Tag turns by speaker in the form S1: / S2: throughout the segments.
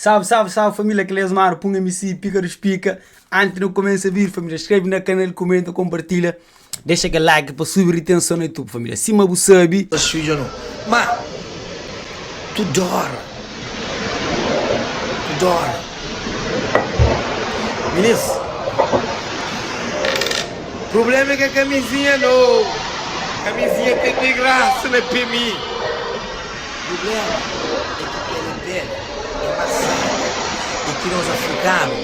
S1: Salve, salve, salve família, kel Esmar, Pun MC, Pika dos Pika. Antes de começa vídeo, família, inscreve na canal, comenta, compartilha, deixa aquele like para subir retenção no YouTube, família. Sima bu sabe.
S2: Nos fidju nu. Ma tudu óra, tudu óra. Minis, prubléma é ka kamizinha no. Kamizinha ten di grasa na pé mi. Prubléma é ki pele pele é masada e ki nos afrikanu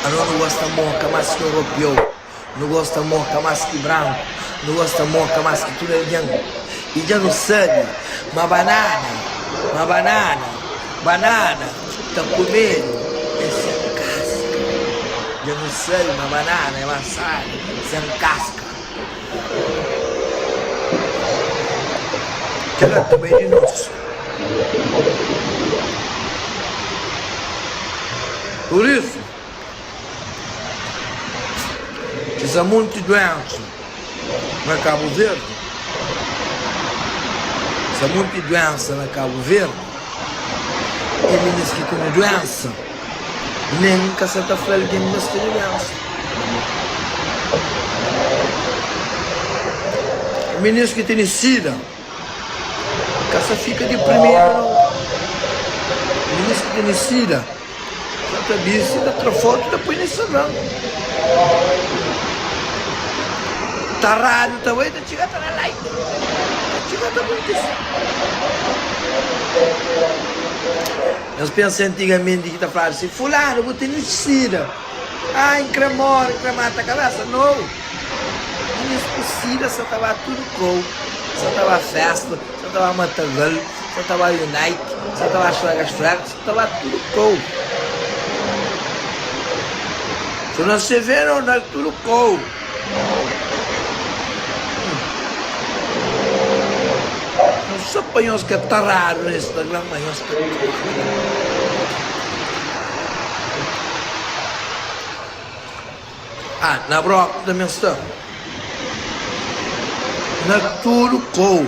S2: anos nu gosta moka más ki europeu, nu gosta moka más ki branku, nu gosta moka más ki tudu algen. I dja nu sabe ma banana, ma banana, banana ta kumedu é sen kaska. Dja nu sabe ma banana é masadu sen kaska. Kel-la ta bai di nos. Pur isu, es a monti duénsa na Kabu Verdi, es a monti duénsa na Kabu Verdi, i minis ki tene duénsa. Nen N ka sa ta fla algen ma es tene duénsa. Minis ki tene sida ka sa fika diprimidu nau. Minis ki tene sida sa ta bisti, ta tra fotu, ta poi na Instagram. Taradu ta bai ta txiga ta da like, ta txiga ta kontise. Nhos pensa antigamenti ki ta fladu si, Fulanu bu tene sida, ah N kre more, N kre mata kabesa. No! Minis ku sida sa ta ba tudu kou, sa ta ba festa, sa ta ba matagal, sa ta ba unite, sa ta ba sfrega-sfrega, sa ta ba tudu kou. So na CV no na tudu kou. Nhos sa pa nhos ka taradu na Instagram ma nhos ka Ah, na broku tanbe sta na tudu kou.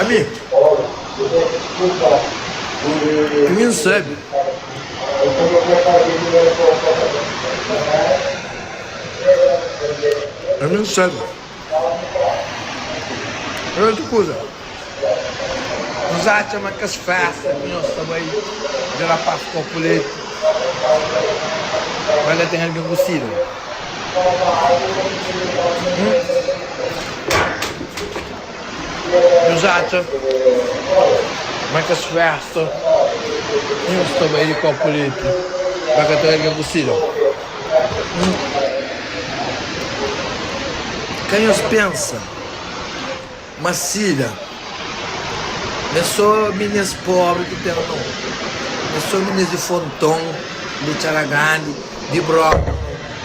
S2: Ami, ami N sabe. Ami N sabe. Otu kuza, nhos atxa ma kes festa ki nhos ta bai di rapaz kopu leti, ma ka ten algen ku sida? Hum? Nhos atxa ma kes festa nhos ta bai di kopu leti ma ka ten algen ku sida? Hum? Ka nhos pensa ma sida m'é so minis pobri ki ten nau. M'é so minis di Fonton, di Txada Grandi, di Broka nau.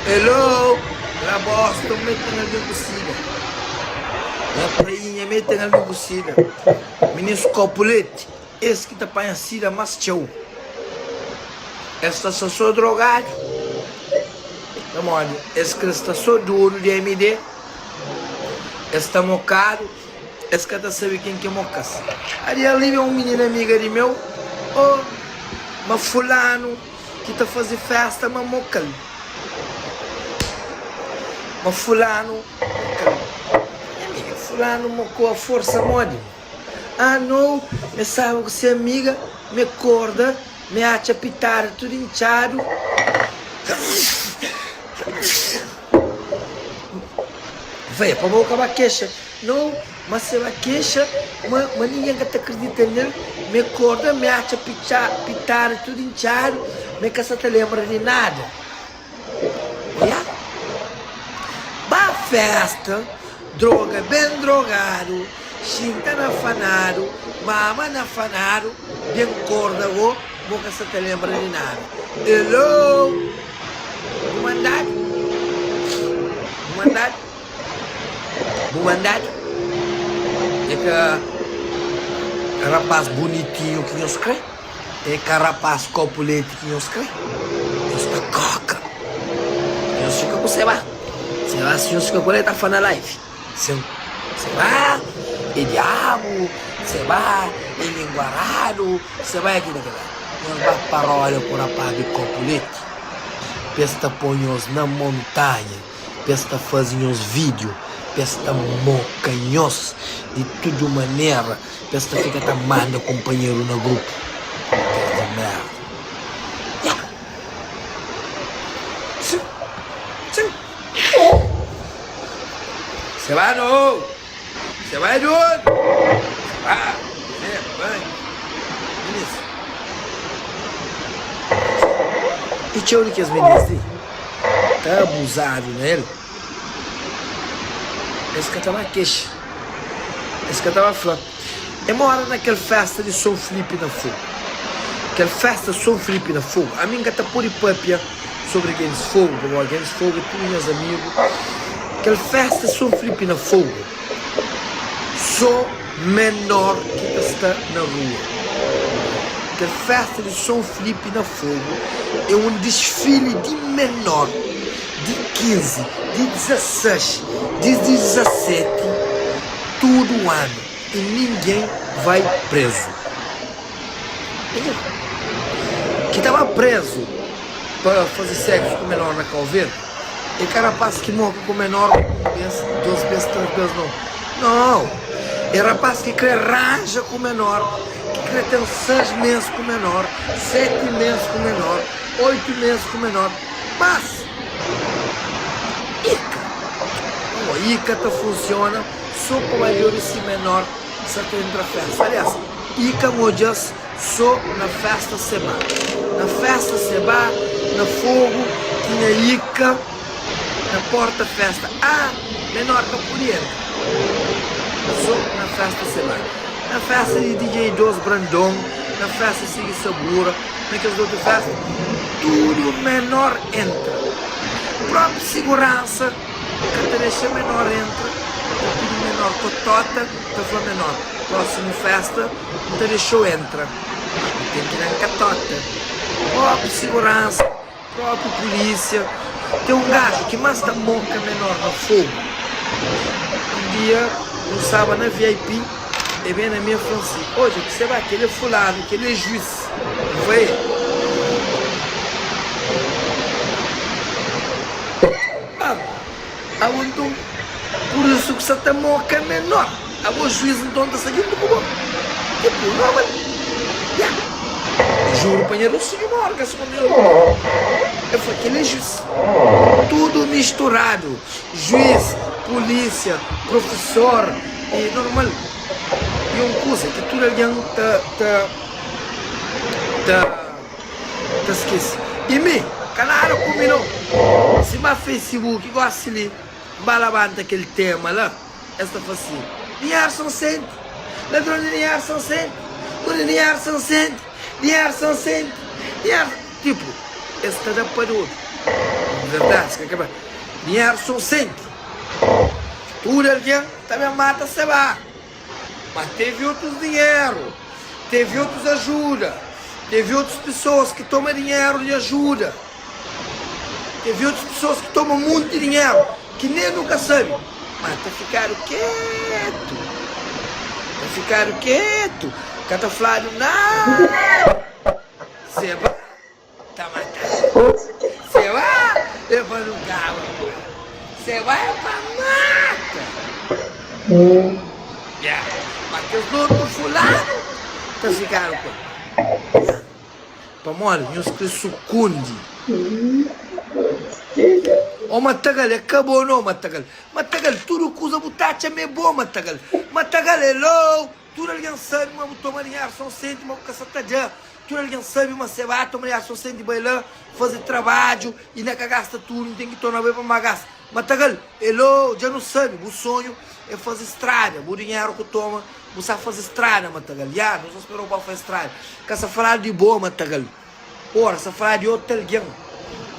S2: Hello! La Boston m'é ten algen ku sida. La Prainha m'é ten algen ku sida. Minis kopu leti, es ki ta panha sida más txeu. Es ta sta so drogadu. Pamodi es kre sta so duru di MD. Es ta mokadu, es ka ta sabe ken ki moka-s. Ariel li ben un minina amiga di meu, oh, ma fulanu ki ta faze festa ma moka-l. Ma fulanu moka-l. Nha amiga, fulanu mokó a forsa modi? Ah, nou, me staba ku se amiga, me korda, me atxa pitada tudu intxadu. Véia, pa bo ka ba kexa. No, ma se ba kexa, ma, ma ningen ka ta kridita nel. Me korda, me atxa pitxa, pitada tudu intxadu, me ka sa ta lenbra di nada. Oiá? Ba festa, droga ben drogadu, xinta na fanadu, mama na fanadu, ben korda go, bo ka sa ta lenbra di nada. Hello! Bu mandadu Bu mandadu Bu mandadu É ka rapaz bonitinhu ki nhos kre É ka rapaz kopu leti ki nhos kre Nhos ta koka Nhos fika ku seba Seba si nhos fika ku el el ta fla na live Sin Seba é diabu. Seba é linguaradu, seba é kila kila. Nhos ba pa roda ku rapaz di kopu leti, pa es ta poi nhos na montanha, pa es ta faze nhos vídiu, pa es ta moka nhos di tudu manera, pa es ta fika ta manda kunpanheru na grupu. Kes di merda. Ya. Sin. Sin. Seba no. Seba é dodu. Seba. Zé, banho. Minis. I txeu di kes minis li ta abuzadu na el. Es ka ta ba kexa. Es ka ta ba fla. E mora na kel festa di Son Filipi na Fogu. Kel festa Son Filipi na Fogu. Ami N ka ta pode papia sobri gentis Fogu, pamodi gentis Fogu é tudu nhas amigu. Kel festa Son Filipi na Fogu, so menor ki ta sta na rua. Kel festa di Son Filipi na Fogu é un disfili di menor di 15, di 16, di 17 tudu anu i ningen vai prezu. Ningen ki ta ba prezu pa faze seksu ku menor na Kau Verdi é ka rapaz ki moka ku menor un bes, dos bes, tres bes, no. Nau! É rapaz ki kre ranja ku menor, ki kre ten seis mes ku menor, seti mes ku menor, oitu mes ku menor. Mas, ika, oh, ika ta funsiona so pa ba djobe si menor sa ta entra festa. Alias, ika N odja-s so na festa Seba. Na festa Seba, na Fogu, tinha ika na porta festa. Ah, menor ka pudi entra. So na festa Seba. Na festa di DJ 2 Brandon, na festa Sigui Sabura, na kes otu festa, tudu menor entra. Propi siguransa ka ta dexa menor entra, ta pidi menor kotota, ta fla menor, prosimu festa N ta dexa-u entra, ma bu ten ki da-m katota. Propi siguransa. Própi pulísia. Ten un gaju ki más ta moka menor na fogu. Un dia, nu staba na vip, e ben na mi e fla-m si, Odja ki seba, kel é fulanu, kel é juís. N fla, E. Abo nton, pur isu ku sa ta moka menor. Abo juiz nton ta sta djuntu ku bo. Tipu, normal. Ya. Juru pa nha Deus, sinhor mora ka suma mi. El fla, kel é juiz. Tudu misturadu. Juiz, pulísia, profesor, e normal. E un kuza ki tudu algen ta, ta, ta. Ta skese i mi ka nada ku mi no Si ba facebook gosi li N ba labanta kel tema la Es ta fla si Dinheru Sonsente Ladron di dinheru Sonsente Mundo di dinheru Sonsente Dinheru Sonsente Dinheru Tipu es ta da pa dodu Verdadi es ka keba Dinheru Sonsente Tudu algen ta ben mata seba. Mas tevi otus dinheru, tevi otus ajuda, tevi otus pesoas ki toma dinheru di ajuda, tevi otus pesoas ki toma munti dinheru ki nen nu ka sabe, mas ta fikadu ketu, ta fikadu ketu, ka ta fladu nada. Seba. Ta mata Seba é pa nu kaba ku el Seba é pa mata Yeah Ma kes otu fulanu ta fikadu ku el Yeah Pamodi nhos kre sukundi Ô matagal é ka bo no matagal Matagal tudu kuza bu ta atxa ma é bo matagal Matagal hello Tudu algen sabe ma bu toma dinheru son senti ma bu ka sa ta da. Tudu algen sabe ma se ba toma dinheru son senti bai la faze trabadju i na ka gasta tudu, N ten ki torna bai pa ma gasta. Ma tagal, elo, dja nu sabe, bu sonhu e faze strada, bu dinheru ku toma bu sa faze strada, ma tagal, ya, nu sa sperau pa faze strada. Ka sa faladu di bo, ma tagal, ora sa faladu di otu algen.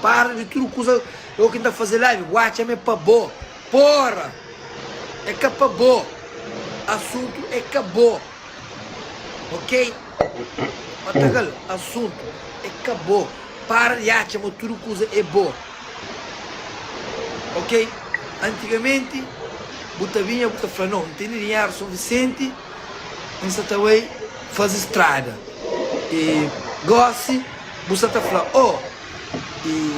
S2: Para di tudu kuza, o ki N ta faze live, bu atxa ma e pa bo. Porra! É ka pa bo, asuntu é ka bo, ok? Matagal, asuntu é ka bo, para di atxa ma tudu kuza é bo, ok? Antigamenti bu ta binha bu ta fla, no, N tene dinheru sufisienti. N sa ta bai faze strada. I gósi bu sa ta fla, Oh, i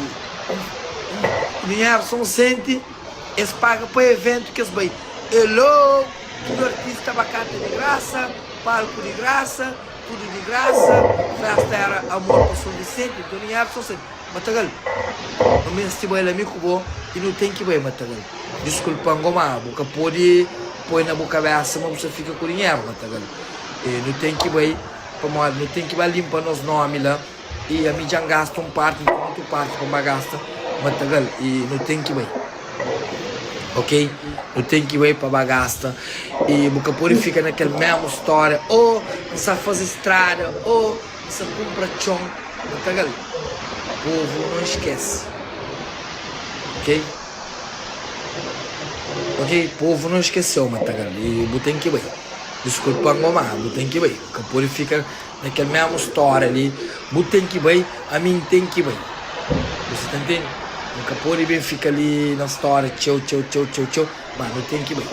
S2: dinheru Sonsente es paga pa eventu ki es bai. Hello! Tudu artista ba kanta di grasa, palku di grasa, tudu di grasa, festa era amor pa Son Visenti, nton dinheru Sonsente. Matagal, nu meste bai la mi ku bo i nu ten ki bai Matagal. Diskulpa-m go ma bu ka pode poi na bu kabesa ma bu sa fika ku dinheru Matagal. Nu ten ki bai pamodi nu ten ki ba linpa nos nomi la i ami dja N gasta un parti, N ten otu parti pa N ba gasta Matagal i nu ten ki bai. Ok, nu ten ki bai pa ba gasta i bu ka pode fika na kel mésmu stória, oh N sa faze strada, oh N sa kunpra txon. Matagal, povu não esquece. Ok? Ok? Povu não esqueceu, Matagal. E bu tem ki bai. Desculpa-m, ma bu tem ki bai. Ka pode fika na kel mesmu stória li. Bu tem ki bai, ami N tem ki bai. Você ta ntende? Nu ka pode ben fika li na stória txeu, txeu, txeu, txeu, txeu. Ma nu tem ki bai.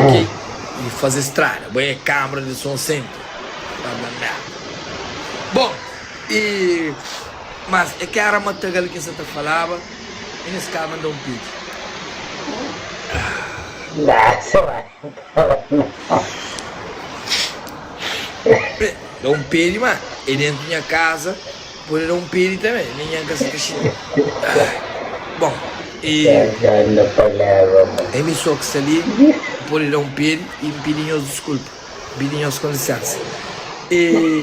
S2: Ok? E faze strada. Bai é Câmara de Soncente. Bla bla merda. Bon, e mas é ki era matagal ki N sa ta falaba, e nes kaba N da un pidi. Da un pedi ma é dentu nha kaza, pode da un pedi tanbe, ningen ka sa ta xinti. Bon, e é mi so ki sta li, N pode da un pedi e N pidi nhos diskulpa. Pidi nhos ku lisensa. E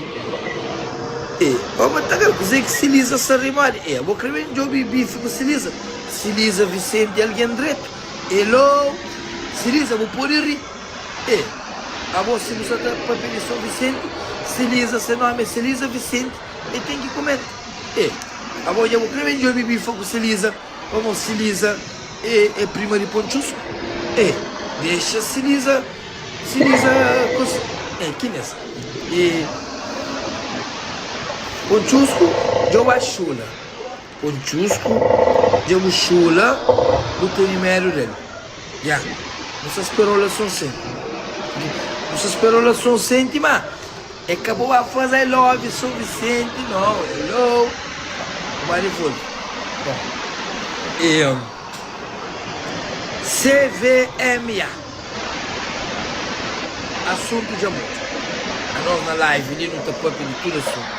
S2: E Oh ma ta kre kuzê ki Siliza sta ri modi? E Abo kre ben djobe bifi ku Siliza? Siliza Vicente é algen dretu. Hello! Siliza bu pode ri. E Abo si bu sa ta papia di Son Vicente, Siliza se nomi é Siliza Vicente, e ten ki kumenta. E Abo dja bu kre ben djobe bifa ku Siliza pamo Siliza é é prima di Pontxusku? E Dexa Siliza. Siliza kos eh kines e Pontxusku dja bu xula Pontxusku dja bu xula bu tene medu del Ya nu sta spera-u la Sonsente Nu sta spera-u la Sonsente ma é ka bu ba faze I love Son Vicente no hello Bu ba devolve Bon e CVMA. Asuntu dja muda. Anos na live li nu ta papia di tudu asuntu.